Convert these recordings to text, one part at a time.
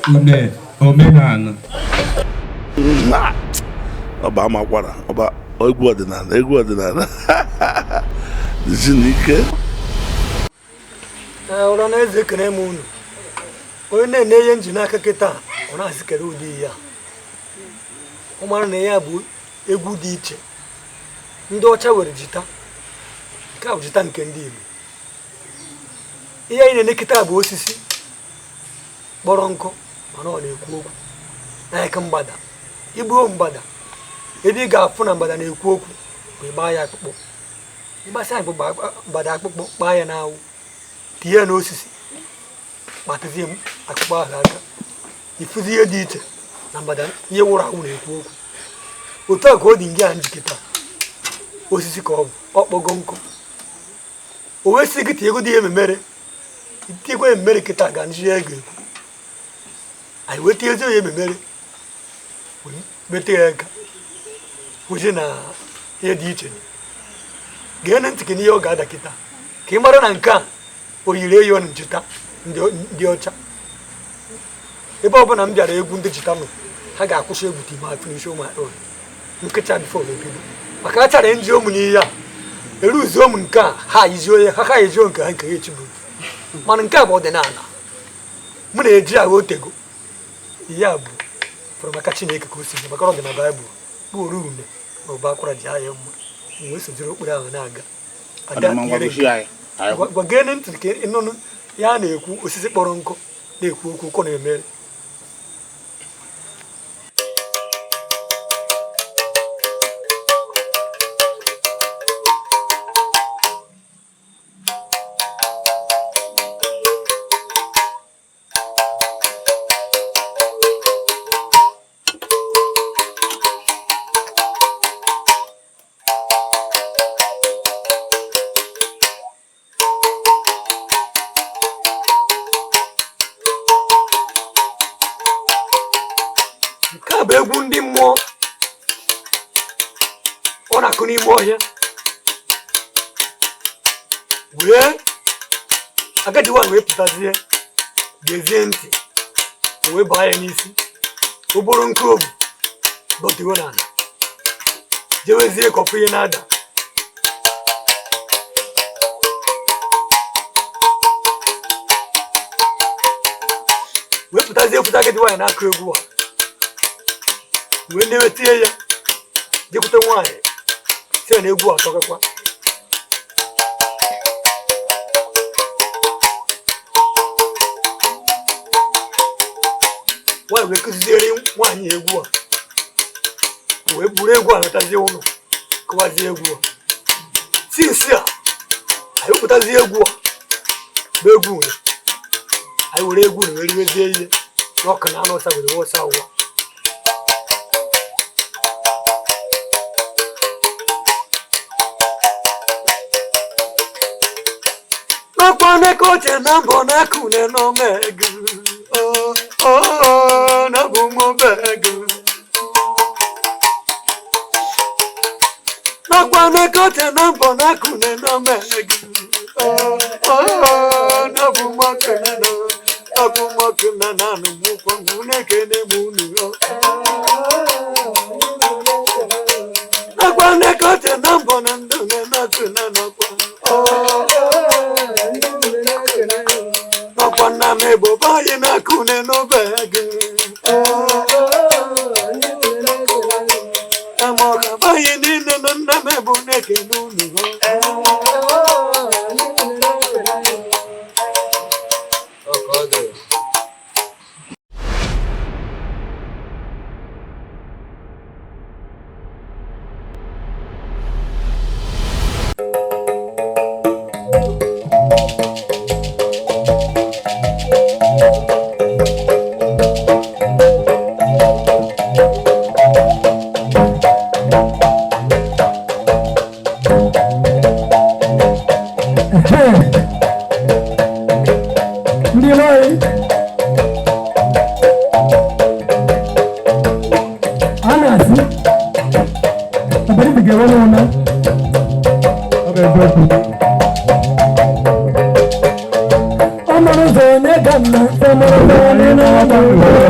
Une omenala. Ọba amakwara ọba egwu ọdịnala, egwu ọdịnala dịzi n'ike. Ee, ụra na eze, ekene m unu. Onye na-ene ihe nji n'aka kịta, ọ na-azikere ụdị ihe a, ọ mara na ya bụ egwu dị iche. Ndị ọcha were jita, nke a bụ jita nke ndị Igbo. Ihe anyị na-ene kịta bụ osisi kpọrọ nkụ, mana ọ na-ekwu okwu n'aka mgbada. Igbuo mgbada, ebe ị ga-afụ na mgbada na-ekwu okwu bụ ịgba ya akpụkpọ. Ịgbasa akpụkpọ mgbada, akpụkpọ kpaa ya n'anwụ, tinye ya n'osisi, kpatụzie m akpụkpọ ahụ aka, ifuzi ihe dị iche na mgbada ihe wụrụ anwụ na-ekwu okwu. Otu a ka ọ dị nge a njikịta osisi ka ọ bụ ọkpọgo nkụ, o wee sị gị tinyegodi ihe memere, tinyekwa ememere kịta ga nji ya ga-ekwu. Anyị wee tinyezie ya ememere, wee mete ya aka, kwụsị na ihe dị iche. Gee ntị ka n'ihe ọ ga-ada kịta, ka ị mara na nke a o yiri eyi ọnụ jita ndị ọcha. Ebe ọbụla m bịara egwu ndị jita nọ, ha ga-akwụsị egwu till ma finish my own nkịcha before ebido, maka a chara nji ụmụ n'ihe a eruzuo m nke a, ha yizi onye ha, ha yizi nke ha, nke ha echiburu. Mana nke a bụ ọdịnala mụ na-eji ahụ otego. Ihe a bụ fọrọ maka Chineke ka o si maka ọ dị na Baịbụl kpụrụ une na ụba akwara ji ahịa mma wee sojiri okporo ahụ na-aga. Ada tinyere gwa gee ntị ka ịnụnụ ya na-ekwu osisi kpọrọ nkụ na-ekwu okwu ụkọ na-emere. Nke a bụ egwu ndị mmụọ, ọ na-akụ n'ime ọhịa wee agadi nwaanyị wee pụtazie, gezie ntị, o wee baa ya n'isi, o buru nkụ obu dọtiwo n'ala, jewezie ka ọfụ ihe na-ada. Wee pụtazie, pụta, agadi nwaanyị na-akụ egwu a wee na-ewetie ya, jekwute nwaanyị si ya na egwu atọgakwa. Nwaanyị wee kụziere nwaanyị egwu a, wee buru egwu a natazie ụlọ, kụwazie egwu a. Since a anyị wepụtazie egwu a bụ egwu nwere anyị were egwu na wee riwezie ihe n'ọkụ na anụ ọsa were wụsa ụwa. N'ọkwa na mbọ na-akụne n'omegu na bụ mobegu. N'ọkwa na-ekoche na mbọ na-akụne n'omegu na bụ mokene na bụ mokene na anụmụkwa na-ekene m unu. N'ọkwa na-ekoche na mbọ na ndụ na-akụne n'ọkwa n'ọkwa nna m egbo be anyị na-akụne n'obegu amaọka be anyị niile na nna m egbo na-ekene unu. Ndị be anyị, a na-asị abalị ga-enwe n'ụlọ, ọ bụ eziokwu. Ọ mara ụzọ onye ga nna, ọ mara ụzọ onye na-agba.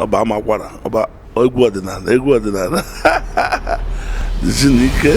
Ọba amakwara ọba egwu ọdịnala, egwu ọdịnala. Dịzi n'ike.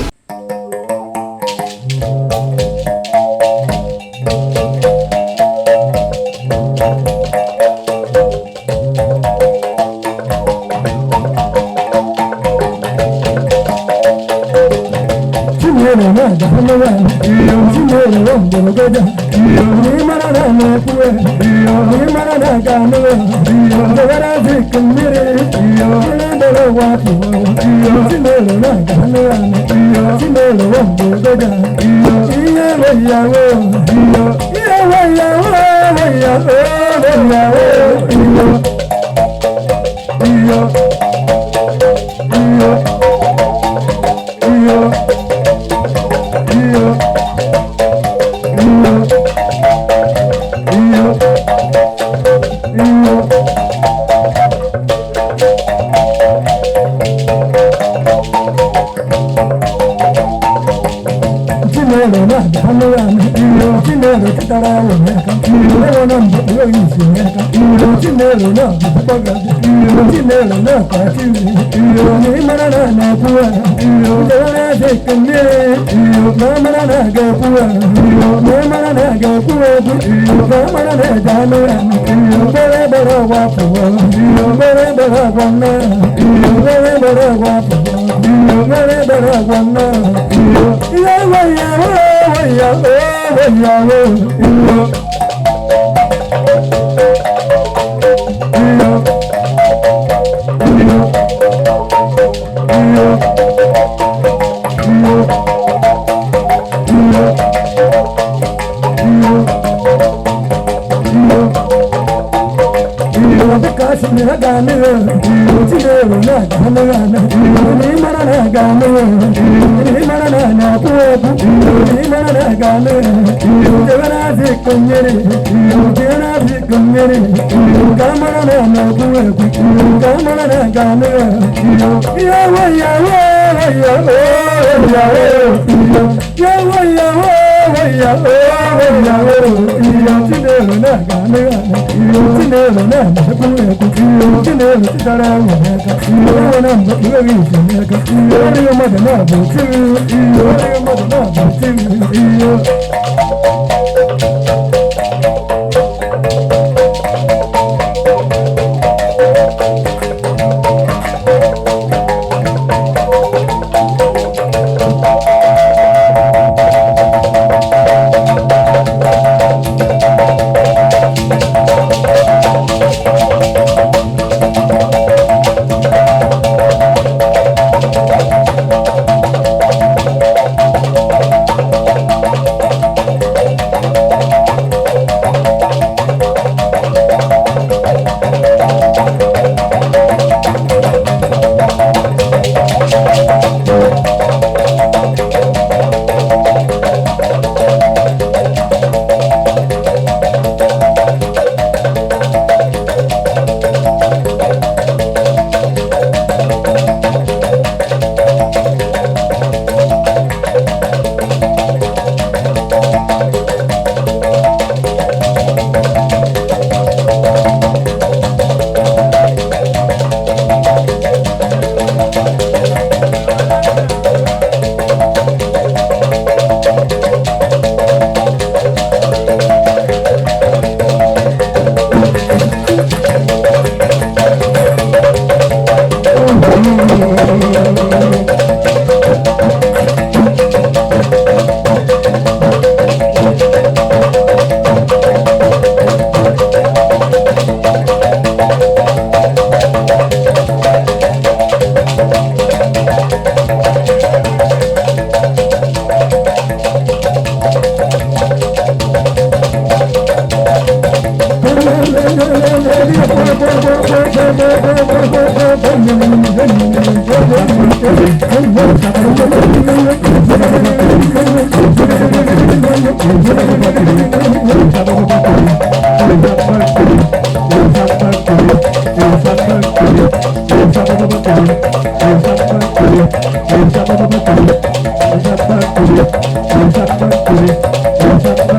Yeah.